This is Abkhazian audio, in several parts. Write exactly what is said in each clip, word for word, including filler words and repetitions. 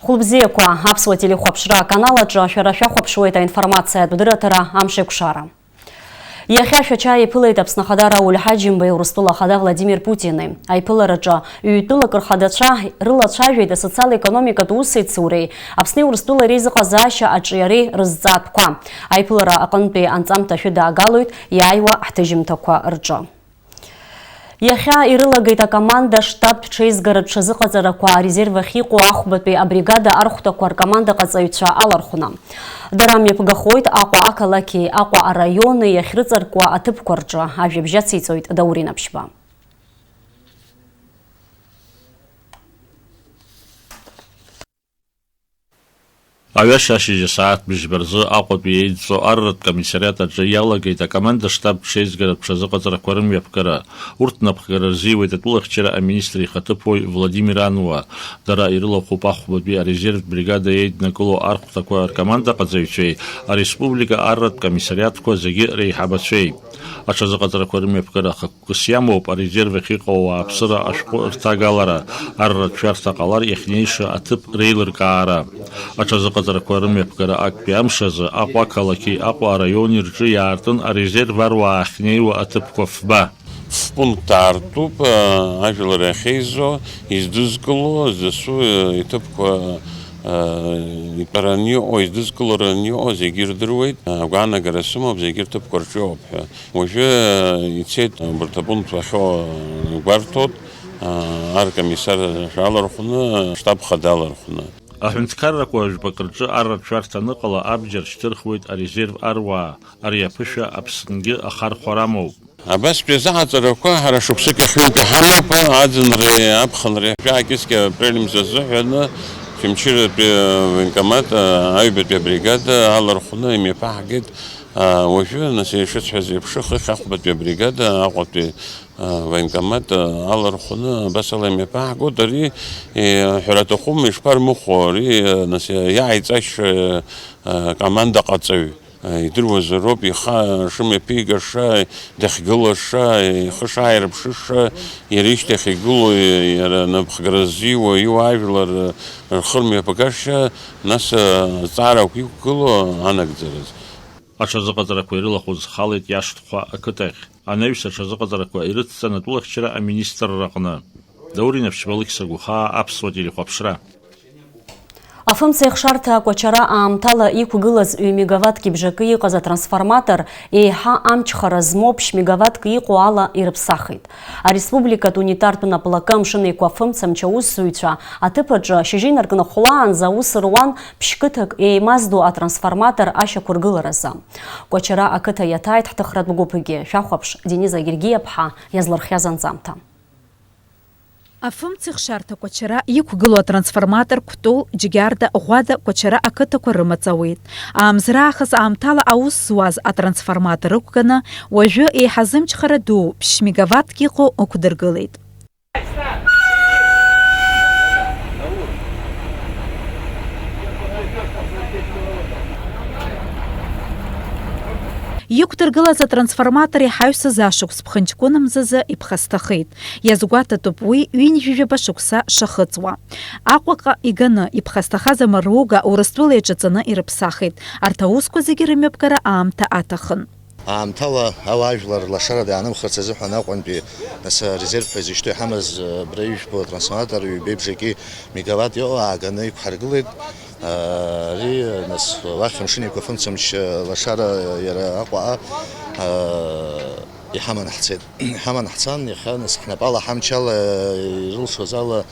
Хәылбзиақәа, аԥсуа телехәаԥшра аканал аҿы шәара шәахәаԥшуеит аинформациатә дырраҭара Амшеикәшара. Иахьа Шәача иԥылеит Аԥсны Ахада Рауль Ҳаџьымбеи Урыстәыла Ахада Владимир Путини. Аиԥылараҿы ҩтәылак рхадацәа рылацәажәеит асоциал-економикатә усеицуреи Аԥсни Урыстәылеи реизыҟазаашьа аҿиареи рызҵаатәқәа. Аиԥылара аҟынтәи анҵамҭа шәыдаагалоит иааиуа ҳҭыжьымҭақәа рҿы. Иахьа ирылагеит акоманда штабтә ҽеизгаратә ҽазыҟаҵарақәа арезерв ахь иҟоу ахәбатәи абригада архәҭақәа ркомандаҟаҵаҩцәа алархәны. Дара мҩаԥгахоит Аҟәа ақалақьи Аҟәа араиони иахьрыҵаркуа аҭыԥқәа рҿы. Ажәабжь ациҵоит Даур Инаԥшьба. Аҩаша ашьыжь асааҭ быжьба рзы Аҟәатәи еидҵо арратә комиссариат аҿы иалагеит акоманда штаб ҽеизгаратә ҽазыҟаҵарақәа рымҩаԥгара. Урҭ напхгара рзиуеит атәылахьчара аминистр ихаҭыԥуаҩ Владимир Ануа. Дара ирылахәуп ахәбатәи арезервтә бригада еиднакыло архәҭақәа ркомандаҟаҵаҩцәеи ареспублика арратә комиссариатқәа зегьы реиҳабацәеи. Аҽазыҟаҵарақәа рымҩаԥгара ахықәкыс иамоуп арезерв ахь иҟоу ауааԥсыра ашәҟәы рҭагалара, арратә шәарҭа ҟалар иахьнеиша аҭыԥ реилыркаара. Аҽазыҟаҵарақәа рымҩаԥгара актәи амш азы Аҟәа ақалақьи Аҟәа араиони рҿы иаартын арезерв аруаа ахьнеиуа аҭыԥқәа фба. Фпункт аартуп, ажәлар иахьеизо, издызкыло, дасу иҭыԥқәа, итәараны иҟоу, издызкылараны иҟоу зегьы ирдыруеит, агәаанагара сымоуп, зегьы рҭыԥқәа рҿы иҟоуп ҳәа. Уажәы ицеит абарҭ апунктқәа ахьоу гәарҭоит, аркомиссар шәалархәны, штаб хада алархәны. Аҳәынҭқаррақәа жәпак рҿы арратә шәарҭа аныҟала абџьар шьҭырхуеит арезерв аруаа, ари аԥышәа Аԥсынгьы ахархәара амоуп. Абастәи азыҟаҵарақәа ҳара шықәсык иахьынтәи ҳамоуп, аӡынреи аԥхынреи жәа-кьыскьа апрель мза азыҳәаны Очамчыратәи авоенкомат аҩбатәи абригада алархәны имҩаԥаҳгеит. Уажәы, нас, ишысҳәаз еиԥш, хыхь ахәбатәи абригада, Аҟәатәи авоенкомат алархәны абас ала имҩаԥаҳгоит. Ари, ҳәара аҭахума, ишԥармыхәо, ари, нас, иааиҵашьа, командаҟаҵаҩ идыруазароуп, ихы шымҩаԥигаша, дахьгылаша, ихы шааирԥшыша, иара ишьҭахь игылоу, иара напхгара ззиуа, иуаажәлар рхы рмҩаԥгашьа, нас, азҵаарақәа иқәгылоу анагӡараз. Аҽазыҟаҵарақәа ирылахәыз халеит Иашҭхәа ақыҭахь. Анаҩс аҽазыҟаҵарақәа ирыцҵан атәылахьчара аминистрраҟны. Даур Инаԥшьба, Алықьса Гәхаа, аԥсуа телехәаԥшра. Афымцеихшарҭа Кәачара аамҭала иқәгылаз ҩ-мегаваттки бжаки иҟаз атрансформатор еиҳа амчхара змоу ԥшь-мегаваттк иҟоу ала ирыԥсахит. Ареспубликатә унитартә наплакы Амшын Еиқәа афымцамч аусзуҩцәа аҭыԥ аҿы шьыжьы инаркны хәлаанӡа аус руан ԥшь-қыҭак еимаздо атрансформатор ашьақәыргыларазы. Кәачара ақыҭа иаҭааит ҳҭыхратә гәыԥгьы. Шәахәаԥш, Дениза Гергиаԥҳа иазлырхиаз анҵамҭа. Афымцеихшарҭа Кәачара иқәгылоу атрансформатор Кәтол, Џьгьарда, Ӷәада, Кәачара ақыҭақәа рымаҵ ауеит. Аамзраахыс аамҭала аус зуаз атрансформатор ықәганы, уажәы еиҳа зымчхара дуу ԥшь-мегаваттк иҟоу ықәдыргылеит. Иқәдыргылаз атрансформатор иҳаҩсыз ашықәс ԥхынҷкәын мзазы иԥхасҭахеит. Иазгәаҭатәуп уи ҩынҩажәижәаба шықәса шахыҵуа. Аҟәаҟа иганы иԥхасҭахаз амаруга Урыстәыла иаҿаҵаны ирыԥсахит. Арҭ аусқәа зегьы рымҩаԥгара аамҭа аҭахын. Аамҭала ауаажәлар лашарада иаанымхарц азыҳәан Аҟәантәи, нас, арезерв ҳәа изышьҭоу иҳамаз, абра ижәпоу атрансформатор ҩбеи бжаки мегаватт иҟоу ааганы иқәҳаргылеит. Ари, нас, уахь Амшын Еиқәа афымцамч лашара иара Аҟәаҟа, а, иҳаман ҳцеит. Иҳаман ҳцан, иахьа, нас, ҳнапала ҳамчала ирылшоз ала,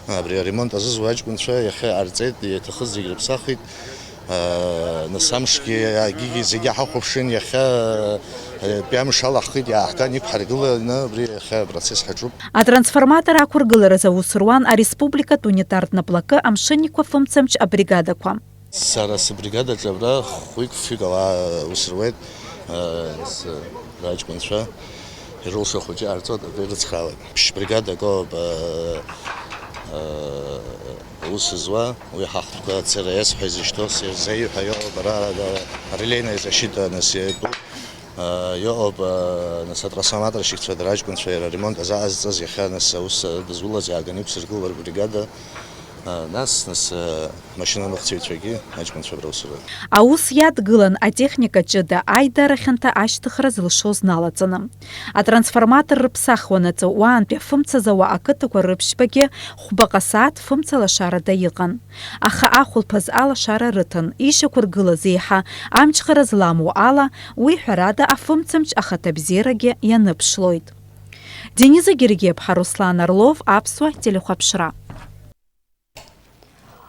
абри аремонт азызуа аҷкәынцәа иахьа иҟарҵеит, иаҭахыз зегь рыԥсахит. Нас амшгьы, агьигьы зегьы ҳахәаԥшын, иахьа, ҩтәи амш алаҳхит, иааҳган, иқәҳаргыланы абри иахьа апроцесс ҳаҿуп. Атрансформатор ақәыргылараз аус руан ареспубликатә унитартә наплакы Амшын Еиқәа афымцамч абригадақәа. Сара сыбригадаҿы абра хәҩык-фҩык ауаа ус руеит, с-, раҷкәынцәа. Ирылшо ахәыҷы ҟарҵоит, абри ирыцхраауеит. Ԥшь бригадак ауп, э, э, аус зуа, уи ҳахәҭқәа Ц Р С ҳәа изышьҭоу, С Р З ҳәа иҟоуп, ара, ара, релейная защита, нас, иатәуп, э, иҟоуп, э, нас, атрансформаторщикцәа, дара аҷкәынцәа, иара аремонт азаҟазҵаз, иахьа, нас, аус, э, дызулаз иааганы иқәсыргылоуп абригада. Нас, нас, э, машинаныҟәцаҩцәагьы аҷкәынцәа абра аус руеит. Аус иадгылан атехника ҷыда аидара хьанҭа ашьҭыхра зылшоз налаҵаны. Атрансформатор рыԥсахуанаҵы уаантәи афымца зауа ақыҭақәа рыԥшьбагьы хәбаҟа сааҭ фымца лашарада иҟан. Аха ахәылԥаз алашара рыҭан, ишьақәыргылаз еиҳа амчхара зламоу ала, уи ҳәарада афымцамч ахаҭабзиарагьы ианыԥшлоит. Дениза Гергиаԥҳа, Руслан Орлов, Аԥсуа телехәаԥшра.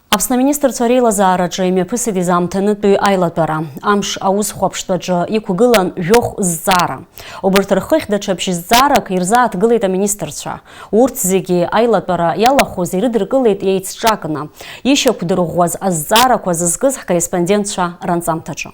Аԥсны аминистрцәа реилазаараҿы имҩаԥысит изаамҭанытәи аилатәара. Амш аусхәаԥштәаҿы иқәгылан жәохә зҵаара. Убырҭ рхыхь даҽа бжьызҵаарак ирзааҭгылеит аминистрцәа. Урҭ зегьы аилатәара иалахәыз ирыдыркылеит еицҿакны. Ишьақәдырӷәӷәаз азҵаарақәа зызкыз ҳкорреспондентцәа ранҵамҭаҿы.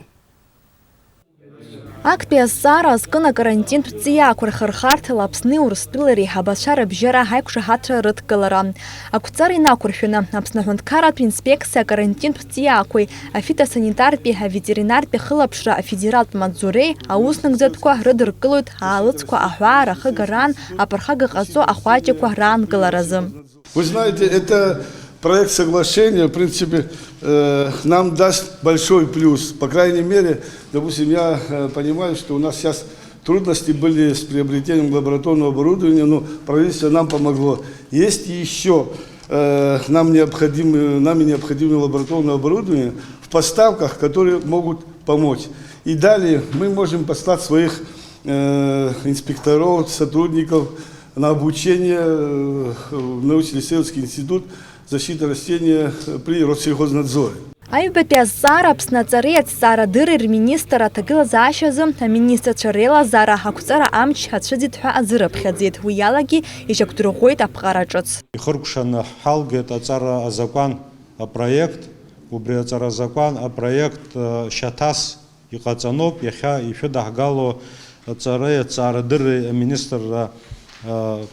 Актәи азҵаара азкын акарантинтә ҵиаақәа рхырхарҭала Аԥсни Урыстәылеи реиҳабацәа рыбжьара аиқәшаҳаҭра рыдкылара. Ақәҵара инақәыршәаны, Аԥсны аҳәынҭқарратә инспекциа акарантинтә ҵиаақәеи афитосанитартәи аветеринартәи ахылаԥшра афедералтә маҵзуреи ауснагӡатәқәа рыдыркылоит аалыҵқәа аҳәаа рахыгараан аԥырхага ҟазҵо ахәаҷақәа раанкыларазы. Вы знаете, это проект соглашения, в принципе, э, нам даст большой плюс. По крайней мере, допустим, я э, понимаю, что у нас сейчас трудности были с приобретением лабораторного оборудования, но правительство нам помогло. Есть еще э, нам необходимы, нами необходимы лабораторное оборудование в поставках, которые могут помочь. И далее мы можем послать своих э, инспекторов, сотрудников на обучение э, в научно-исследовательский институт защиты растения при Россельхознадзоре. Аҩбатәи азҵаара Аԥсны аҵареи аҭҵаарадырреи рминистр аҭагылазаашьазы аминистрцәа реилазаара ақәҵара амч ацәыӡит ҳәа азырыԥхьаӡеит, уи алагьы ишьақәдырӷәӷәеит аԥҟара ҿыц. Ихыркәшаны ҳалгеит аҵара азакәан апроект, убри аҵара азакәан апроект шьаҭас Иҟаҵаноуп иахьа ишәыдаҳгало аҵареи аҭҵаарадырреи аминистрра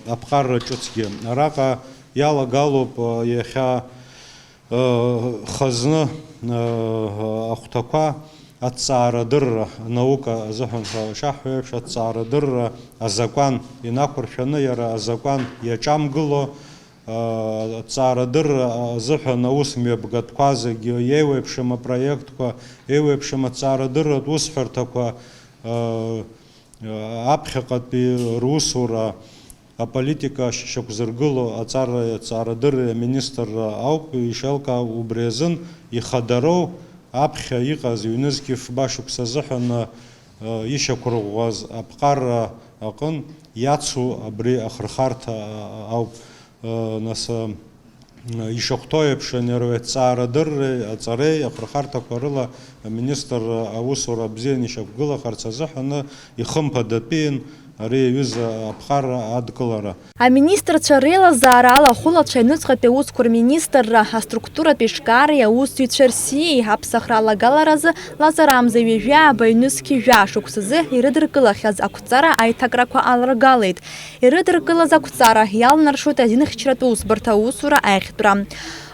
аԥҟарра ҿыцгьы. Араҟа иалагалоуп иахьа хазны ахәҭақәа аҭҵаарадырра, анаука азыҳәан ҳәа шаҳҳәо еиԥш, аҭҵаарадырра азакәан инақәыршәаны, иара азакәан иаҿамгыло, Аҵаарадырра азыҳәан аус мҩаԥгатәқәа зегьы иеиуеиԥшым апроектқәа, еиуеиԥшым аҵаарадырратә усҳәарҭақәа, аԥхьаҟатәи русура, аполитика шьақәзыргыло аҵареи аҵаарадырреи аминистрра ауп ишеилкаау, убри азын ихадароу аԥхьа иҟаз ҩнызқьи фба шықәса азыҳәан ишьақәырӷәӷәаз аԥҟарра аҟын иацу абри ахырхарҭа ауп. Нас, ишахәҭоу еиԥш, аниарҩаҭҵаарадырреи аҵареи ахырхарҭақәа рыла аминистр аусура бзиан ишьақәгылахарц азыҳәаны ихымԥадатәиин ари аҩыза аԥҟара адкылара. Аминистрцәа реилазаара алахәылацәа аҩныҵҟатәи аусқәа рминистрра, аструктуратә еиҿкаареи аусзуҩцәа рсиеи аԥсахра алагаларазы лазарамза ҩажәи ааба ҩнызқьи жәаа шықәсазы ирыдыркылахьаз ақәҵара аиҭакрақәа аларгалеит. Ирыдыркылаз ақәҵара иалнаршоит азинхьчаратә усбарҭа аусура аиӷьтәра.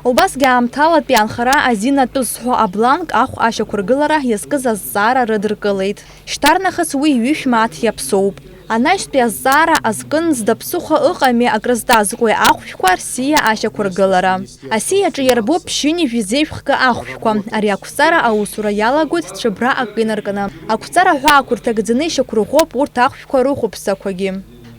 Убасгьы аамҭалатәи анхара азин атәы зҳәо абланк ахә ашьақәыргылара иазкыз азҵаара рыдыркылеит. Шьҭарнахыс уи ҩышә мааҭ иаԥсоуп. Анаҩстәи азҵаара азкын зда ԥсыхәа ыҟами акрызҵазкуеи ахәшәқәа рсиа ашьақәыргылара. Асиаҿы иарбоуп ԥшьынҩажәи зеижә хкы ахәшәқәа. Ари ақәҵара аусура иалагоит цәыбра акы инаркны. Ақәҵара аҳәаақәа рҭагӡаны ишьақәырӷәӷәоуп урҭ ахәшәқәа рыхәаԥсақәагьы.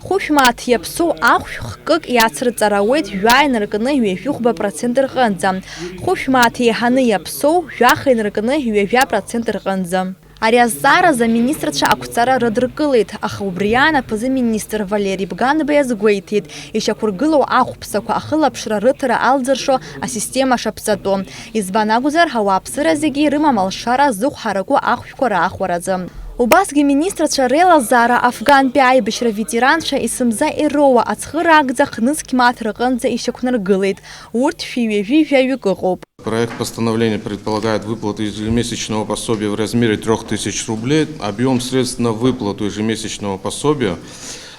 Хәышә мааҭ иаԥсоу ахәшә хкык иацырҵар ауеит жәаа инаркны ҩажәихәба процент рҟынӡа, хәышә мааҭ еиҳаны иаԥсоу жәаха инаркны ҩажәа процент рҟынӡа. Ари азҵааразы аминистрцәа ақәҵара рыдыркылеит, аха убри аан аԥыза-министр Валери Бганба иазгәеиҭеит, ишьақәыргылоу ахәԥсақәа ахылаԥшра рыҭара алзыршо асистема шаԥҵатәу. Избан акәзар, ауааԥсыра зегьы ирымам алшара зыхә ҳараку ахәшәқәа раахәаразы. Убасгьы министрцәа реилазаара афгантәи аибашьра ветеранцәа есымза ироуа ацхыраагӡа хнызқь мааҭ рҟынӡа ишьақәнаргылеит, урҭ шәи ҩажәи жәаҩык ыҟоуп. Проект постановления предполагает выплату ежемесячного пособия в размере трёх тысяч рублей. Объём средств на выплату ежемесячного пособия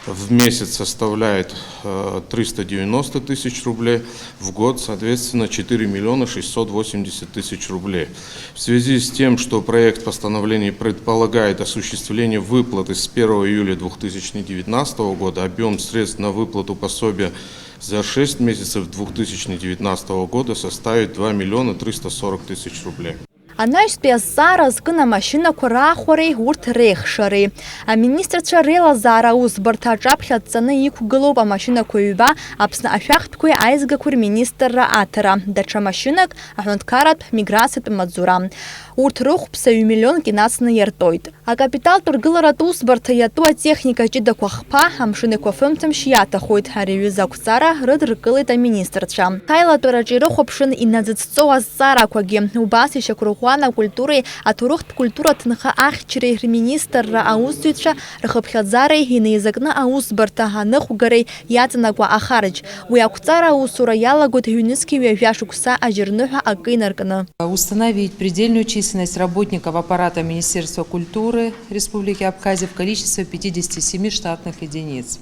в месяц составляет э, триста девяносто тысяч рублей, в год, соответственно, четыре миллиона шестьсот восемьдесят тысяч рублей. В связи с тем, что проект постановления предполагает осуществление выплаты с первого июля две тысячи девятнадцатого года, объём средств на выплату пособия За шесть месяцев две тысячи девятнадцатого года составит два миллиона триста сорок тысяч рублей. Анаҩстәи азҵаара зкын амашьынақәа раахәареи урҭ реихшареи. Аминистрцәа реилазаара аусбарҭа аҿаԥхьа дҵаны иқәгылоуп амашьынақәа ҩба Аԥсны ашәахтәқәеи аизгақәеи рминистрра аҭара, даҽа машьынак аҳәынҭқарратә миграциатә маҵзура. Урҭ рыхәԥса ҩ-миллионк инацны иартәоит. Акапиталтә ргыларатә усбарҭа иатәу атехника ҷыдақәа хԥа, амшын еиқәафымцамшь иаҭахоит. Ари аҩыза ақәҵара рыдыркылеит аминистрцәа. Аилатәараҿы ирыхәаԥшын иназыцҵоу азҵаарақәагьы. Убас ишьақәырӷәӷәан акультуреи аҭоурыхтә культура ҭынха ахьчареи рминистрра аусзуҩцәа рхыԥхьаӡареи инеизакны аусбарҭа аныҟәгареи иаҵанакуа ахарџь. Уи ақәҵара аусура иалагоит ҩнызқьи ҩажәа шықәса ажьырныҳәа акы инаркны. Установить предельную численность работников аппарата Министерства культуры Республики Абхазия в количестве пятидесяти семи штатных единиц.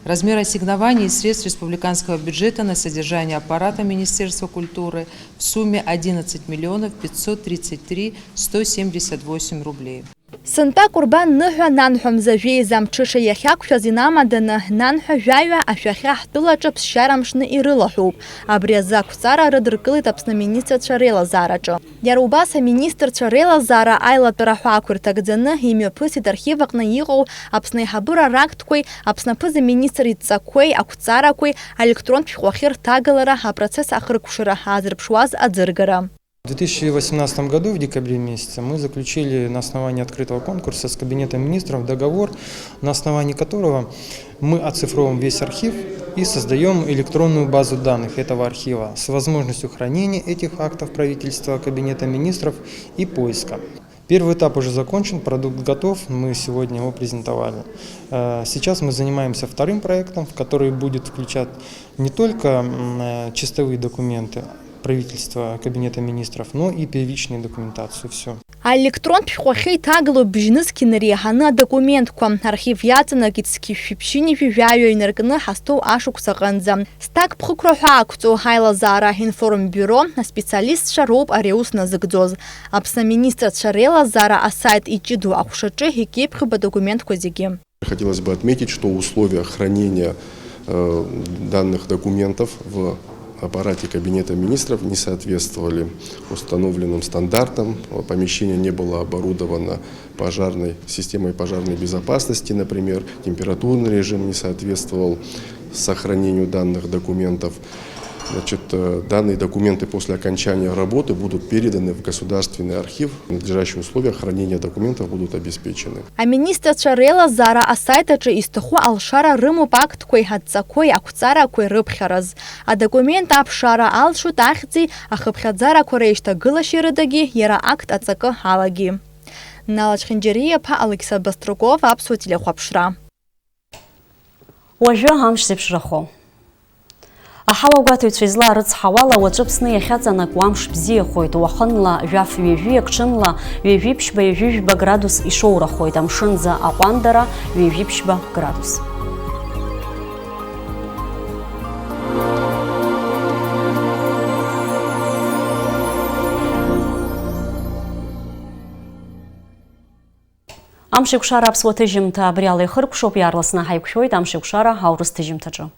Размер ассигнований из средств республиканского бюджета на содержание аппарата Министерства культуры в сумме одиннадцать миллионов пятьсот тридцать три сто семьдесят восемь рублей. Сынтәа Кәырбан ныҳәа, нанҳәа мза жәеиза амҽыша иахьақәшәаз инамаданы, нанҳәа жәаҩа ашәахьа ҳтәылаҿы ԥсшьара мшны ирылаҳәоуп. Абри азы ақәҵара рыдыркылеит Аԥсны аминистрцәа реилазаараҿы. Иара убас аминистрцәа реилазаара аилатәара ҳәа ақәырҭагӡаны имҩаԥысит архив аҟны иҟоу Аԥсны аиҳабыра рактқәеи Аԥсны аԥыза-министр идҵақәеи ақәҵарақәеи аелектронтә шәҟәахьы рҭагалара апроцесс ахыркәшара аазырԥшуаз аӡыргара. В две тысячи восемнадцатом году, в декабре месяце, мы заключили на основании открытого конкурса с Кабинетом министров договор, на основании которого мы оцифровываем весь архив и создаём электронную базу данных этого архива с возможностью хранения этих актов правительства, Кабинета министров и поиска. Первый этап уже закончен, продукт готов, мы сегодня его презентовали. Э, сейчас мы занимаемся вторым проектом, в который будет включать не только, м, э, чистовые документы правительства, Кабинета министров, но и первичную документацию, всё. Аелектронтә шәҟәахьы иҭагалоуп бжьнызқь инареиҳаны адокументқәа. Архив иаҵанакит зқьи жәшәи ԥшьынҩажәи жәаҩа инаркны ҳазҭоу ашықәс аҟынӡа. Зҭакԥхықәра ҳәа ақәҵоу ҳаилазаара информбиуро аспециалистцәа роуп ари аус назыгӡоз. Аԥсны аминистрцәа реилазаара асайт иҷыдоу аҟәшаҿы икьыԥхьуп адокументқәа зегьы. Хотелось бы отметить, что условия хранения, э, данных документов в аппарате Кабинета министров не соответствовали установленным стандартам. Помещение не было оборудовано пожарной системой пожарной безопасности, например, температурный режим не соответствовал сохранению данных документов. Значит, э, данные документы после окончания работы будут переданы в Государственный архив. Надлежащие условия хранения документов будут обеспечены. Аминистрцәа реилазаара асайт аҿы изҭаху алшара рымоуп актқәеи адҵақәеи ақәҵарақәеи рыԥхьараз. Адокумент аԥшаара алшоит ахьӡи ахыԥхьаӡарақәа реишьҭагылашьеи рыдагьы, иара акт аҵакы алагьы. Нала Чхинџьариа-иԥа, Алықьса Баструков, Аԥсуа телехәаԥшра. Уажәы амш зеиԥшрахо. Аҳауагәаҭаҩцәа излаарыцҳауала, уаҵәы Аԥсны иахьаҵанакуа амш бзиахоит, уахынла жәаф ҩажәиак, ҽынла ҩажәи ԥшьба, ҩажәи жәба градус ишоурахоит, амшынӡа аҟәандара ҩажәи ԥшьба градус. Амшеикәшара аԥсуа ҭыжьымҭа абри ала ихыркәшоуп, иаарласны ҳаиқәшәоит Амшеикәшара аурыс ҭыжьымҭаҿы.